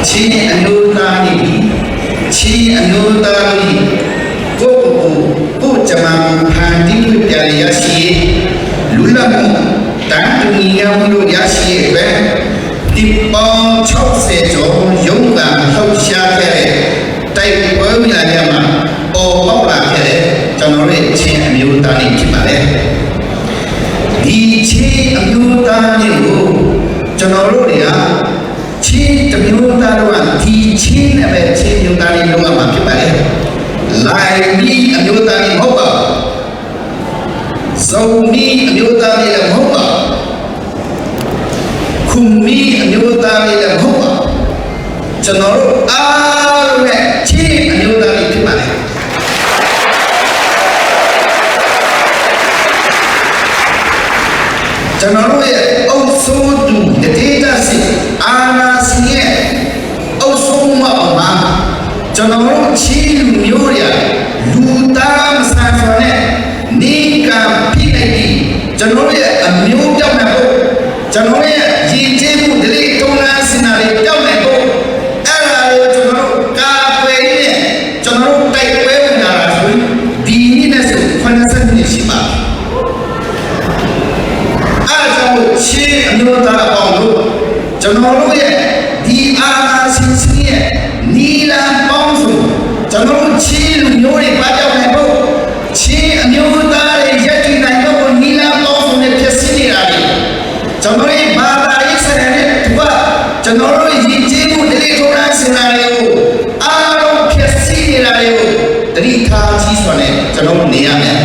Chin a nu ta nih Chin a nu ta nih ကိုယ့်ကိုယ်ကိုယ့်ကြမ္မာကိုဖန်တီးခွင့်ပြန်လည်ရရှိရေးလူလတ်မှုတန်တူညီမျှမှုတို့ရရှိရေးအတွက်ဒီပေါင်း60ကျော်ရုံးကန်လှုပ်ရှားခဲ့တဲ့တိုက်ပွဲများရမှာပေါ်ပေါက်လာခဲ့တဲ့ကျွန်တော်တို့ချင်းအမျိုးသားတွေဖြစ်ပါတယ်ဒီချင်းအမျိုးသားတွေကိုကျွန်တော်တို့တွေကချင်းတမျိုးသားတို့ကဒီချင်းနဲ့ပဲချင်းမျိုးသားတွေလုံးဝမှာဖြစ်ပါတယ် လိုက်မီအမျိုးသားတွေမဟုတ်ပါဇုံမီအမျိုးသားတွေလည်းမဟုတ်ပါခုမီအမျိုးသားတွေလည်းမဟုတ်ပါကျွန်တော်တို့အားလုံးနဲ့ချင်းအမျိုးသားတွေဖြစ်ပါလေကျွန်တော်တို့ရဲ့အုပ်စိုးသူတတိတစီအာနာစီရဲ့အုပ်စိုးမအောင်မှာကျွန်တော်တို့ချင်းလူမျိုးတွေလူသားမဆန်စွာနဲ့နေကံပြည့်နေပြီကျွန်တော်ရဲ့အမျိုးပြောင်းနိုင်ဖို့ကျွန်တော်ရဲ့ရည်ကျေးမှုဒလိတုံးလန်းစင်တာတွေပြောင်းနိုင်ဖို့အဲ့ဒါကိုကျွန်တော်တို့ကာကွယ်နေကျွန်တော်တို့တိုက်ပွဲဝင်လာတာဆိုရင်ဒီနေ့နဲ့ဆို80နှစ်ရှိပါ အားကြောင့်ချင်းအမျိုးသားအပေါင်းတို့ကျွန်တော်တို့ရဲ့ဒီအာနာရှင်စနစ်ရဲ့နီလာပေါင်းစုကျွန်တော်တို့ချင်းလူမျိုးတွေပါကြောက်နိုင်ဖို့ချင်းအမျိုးသားတွေရက်တည်နိုင်ဖို့နီလာပေါင်းစုနဲ့ဖြစ်စနေတာတွေကျွန်တော်တို့ဘာသာရေးဆိုင်ရာနဲ့သူကကျွန်တော်တို့ရည်ကျေးမှုဒလိထုံးစင်တာတွေကိုအားလုံးဖြစ်စနေတာတွေကိုတတိထားကြီးစွာနဲ့ကျွန်တော်တို့နေရမယ်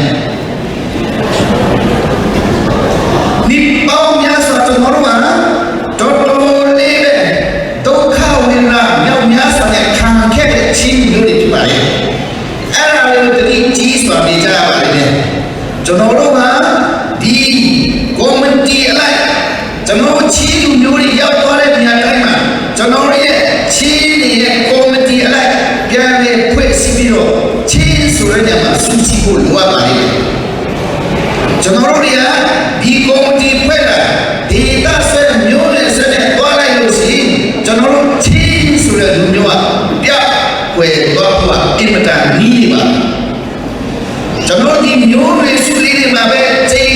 ဒီပေါင်းများစွာကျွန်တော်တို့ကတော်တော်လေးပဲဒုက္ခဝေဒနာမြောက်များစွာနဲ့ခံခဲ့တဲ့ချင်းမျိုးတွေဖြစ်ပါလေအဲ့ဒါလေးကိုတတိကြီးစွာနေကြရပါလိမ့်မယ်ကျွန်တော်တို့ကဒီကော်မတီအလိုက်ကျွန်တော်တို့ချင်းလူမျိုးတွေရောက်သွားတဲ့နေရာတိုင်းမှာကျွန်တော်တို့ရဲ့ချင်းတွေရဲ့ကော်မတီအလိုက်ပြန်လည်ဖွဲ့စည်းပြီးတော့ချင်းဆိုတဲ့နေရာမှာစုစည်းဖို့လိုအပ်ပါလိမ့်မယ် ကျွန်တော်တို့တွေကဒီကော်မတီဖွဲ့လာဒေတာဆွဲမျိုးနဲ့ဆွဲနဲ့တွားလိုက်လို့ရှိရင်ကျွန်တော်တို့ချင်းဆိုတဲ့လူမျိုးကပြကွယ်တော့ဖို့အင်မတန်နီးနေပါကျွန်တော်ဒီမျိုးတွေစုလေးတွေမှာပဲချိန်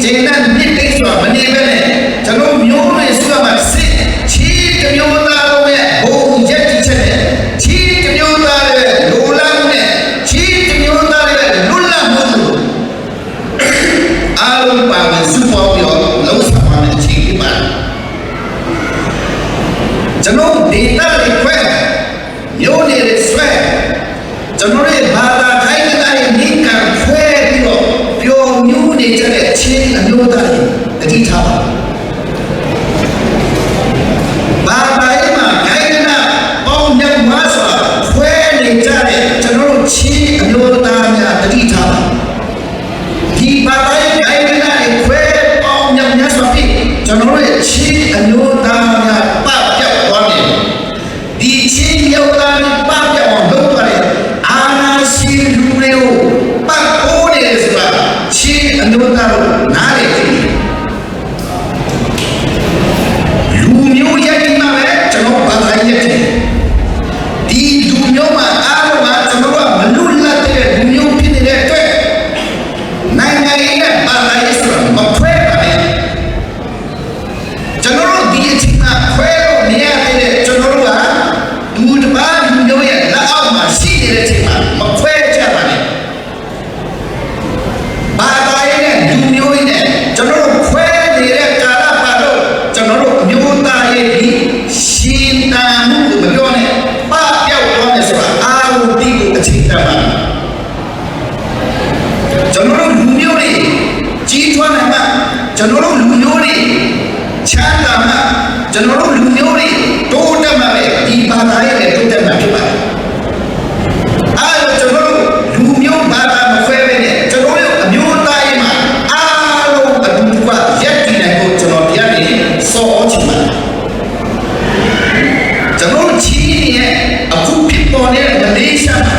ချိန်နဲ့မြစ်တိတ်ဆိုတာမနေပဲနဲ့ကျွန်တော်မျိုးတွေစုရမှာစစ်ချီးတစ်မျိုးသားလုံးရဲ့ဘုံရက်တိချက်နဲ့ချီးတစ်မျိုးသားရဲ့လိုလားမှုနဲ့ချီးတစ်မျိုးသားရဲ့လွတ်လပ်မှု အားလုံးပါဝင်စုပေါင်းပြီးတော့လုံးဆောင်ပါမယ်အချိန်ဖြစ်ပါတယ်ကျွန်တော်ဒေတာတွေခွဲမျိုးနေတွေဆွဲကျွန်တော်ရဲ့ဘာသာခိုင်းတဲ့နေကံခွဲပြီးတော့ပျော်မျိုးနေကြတဲ့ချင်းအမျိုးသားတွေတတိထားပါဘာသာရေးမှာခိုင်းတဲ့ပေါင်းမြတ်မစွာခွဲနေကြတဲ့ကျွန်တော်တို့ချင်းအမျိုးသားများတတိထားပါ ဒီဘာသာရေးဂိုင်းကနာတွေခွဲပေါင်းမြတ်မြတ်စွာဖြင့်ကျွန်တော်တို့ရဲ့ချင်းအမျိုးသားများပပျောက်သွားတယ်ဒီချင်းမျိုးသားတွေပပျောက်အောင်လုပ်သွားတယ်အာနာရှင်လူတွေကိုပတ်ပိုးနေတယ်ဆိုတာချင်းအမျိုးသားတို့နားလည်သိတယ်လူမျိုးရက်ဒီမှာပဲကျွန်တော်ဘာသာရေးရက်တယ်ဒီလူမျိုးမှာအားလုံးကကျွန်တော်တို့ကမလွတ်လပ်တဲ့လူမျိုးဖြစ်နေတဲ့အတွက် နိုင်ငံရေးနဲ့ပါလာရေးဆိုတာမခွဲပါနဲ့ကျွန်တော်တို့ဒီအချိန်မှာခွဲလို့နေရတဲ့ကျွန်တော်တို့ကဒူတပါလူမျိုးရဲ့လက်အောက်မှာရှိနေတဲ့အချိန်မှာမခွဲကြပါနဲ့ဘာသာရေးနဲ့လူမျိုးရေးနဲ့ကျွန်တော်တို့ခွဲနေတဲ့ကာလပတ်လို့ကျွန်တော်တို့အမျိုးသားရေးဒီရှင်တန်မှုကိုမပြောနဲ့ပပျောက်သွားမယ်ဆိုတာအာရုံတိကိုအချိန်တန်ပါ ကျွန်တော်တို့လူမျိုးတွေကြီးထွားနိုင်မှကျွန်တော်တို့လူမျိုးတွေချမ်းသာမှကျွန်တော်တို့လူမျိုးတွေတိုးတက်မှပဲဒီဘာသာရေးနဲ့တိုးတက်မှဖြစ်ပါတယ်။အဲဒါကျွန်တော်တို့လူမျိုးဘာသာမခွဲပဲနဲ့ကျွန်တော်တို့အမျိုးသားရေးမှာအားလုံးအတူတူကရက်တည်နိုင်ဖို့ကျွန်တော်တရားနေစောဩချင်ပါတယ်။ကျွန်တော်တို့ချီးနေတဲ့အခုဖြစ်ပေါ်နေတဲ့မလေးရှားမှာ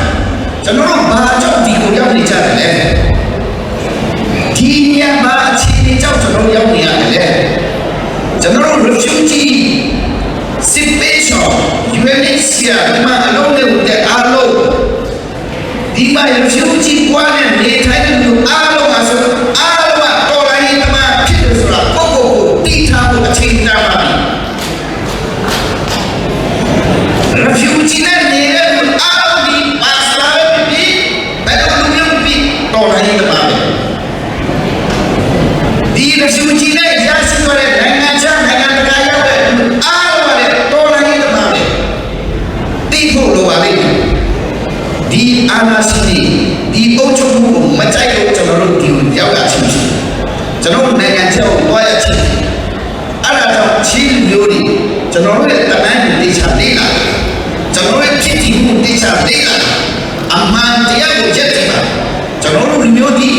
ကျွန်တော်တို့ဘာကြောင့်ဒီကိုရောက်နေကြတယ်လဲ။ ဒီနေရာမှာအခြေအနေကြောင့်ကျွန်တော်ရောက်နေရတယ်လေကျွန်တော်တို့ refugee စစ်ပေးရှောင် UN ဆရာဒီမှာအလုံးနဲ့တဲ့အားလုံးဒီမှာ refugee ကွာနဲ့နေထိုင်တဲ့လူအားလုံးပါဆိုအားလုံးကတော်လိုင်းရေးသမားဖြစ်တယ်ဆိုတာကိုယ့်ကိုယ်ကိုတိထားဖို့အချိန်တန်ပါပြီ refugee နဲ့နေတဲ့လူအားလုံးဒီပါစလာပဲဖြစ်ဖြစ်ဘယ်လိုလူမျိုးဖြစ်တော်လိုင်းရေးသမားပဲဒီ refugee နဲ့ရရှိသွားတဲ့နိုင်ငံခြားနိုင်ငံတကာရောက်တဲ့လူအားလုံးကလည်းတော်လိုင်းရေးသမားပဲတိဖို့လိုပါလိမ့်မယ်ဒီအာနာရှင်တွေဒီအုပ်ချုပ်မှုကိုမကြိုက်လို့ကျွန်တော်တို့ဒီကိုရောက်လာခြင်းဖြစ်ကျွန်တော်တို့နိုင်ငံခြားကိုတွားရခြင်းအဲ့ဒါကြောင့်ချင်းမျိုးတွေကျွန်တော်တို့ရဲ့တမန်တွေတေချာလေးလာကျွန်တော်တို့ရဲ့ဖြစ်တည်မှုတေချာလေးလာအမှန်တရားကိုရက်တည်ပါကျွန်တော်တို့လူမျိုးဒီ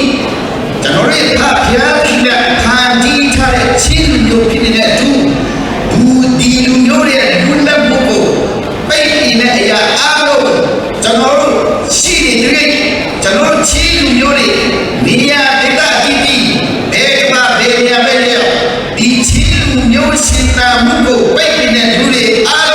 ကျွန်တော်တို့ရဲ့ဖဖျားခိလက်ဖန်တီးထားတဲ့ချင်းလူမျိုးဖြစ်နေတဲ့အတူဘူဒီလူမျိုးရဲ့လူလက်မှုကိုပိတ်နေတဲ့အရာအားလုံးကျွန်တော်တို့ရှိနေတဲ့ကျွန်တော်တို့ချင်းလူမျိုးတွေနေရာဒေသအသီးသီးဘယ်ကမှဘယ်နေရာပဲရောက်ဒီချင်းလူမျိုးရှင်နာမှုကိုပိတ်နေတဲ့လူတွေအား